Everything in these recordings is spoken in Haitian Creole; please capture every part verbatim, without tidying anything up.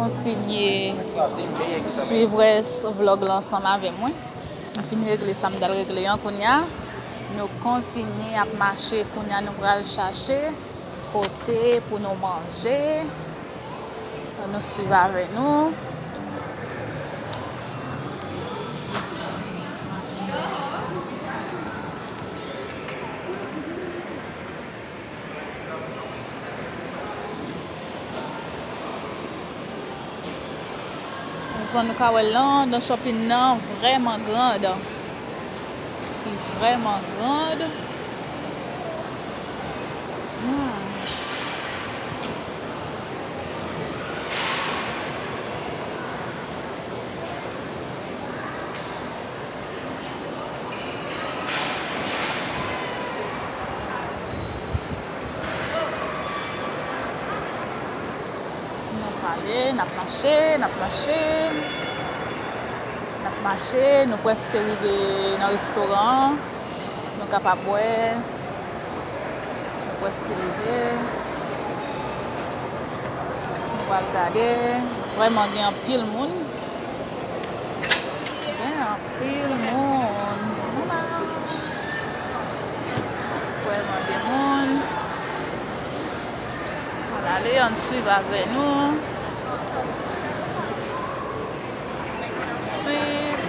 Kontinye swiv rès vlòg la ansanm avè mwen. M fin regle sa m t al regle an kounya. Nou kontinye ap mache kounya, nou pral chache kote pou nou manje. Nou swiv avè nou. Jan nou ka wè l lan, dan shopping nan vrèman grand. Li vrèman grand. Hmm. N ap ale, n ap mache, n ap mache. N ap mache, nou prèske rive nan restoran an. Nou kapab wè. Nou prèske rive. Nou pral gade. Vrèman gen anpil moun. Gen anpil moun. Vrèman gen moun. Ann ale, ann swiv avè nou. Swiv.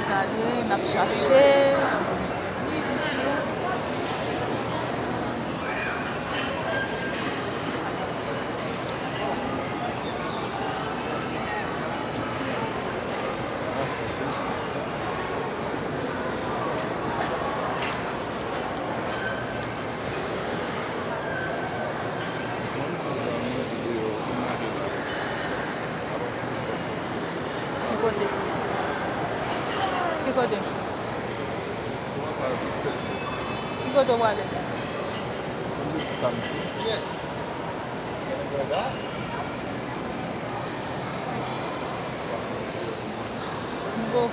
Gade, n ap chache. Ki kote? Ki kote? Ki kote w prale? Bon.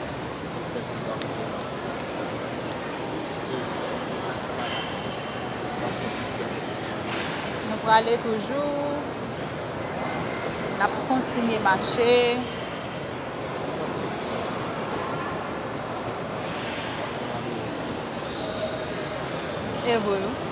Nou prale toujou. N ap kontinye mache. E vre, wi.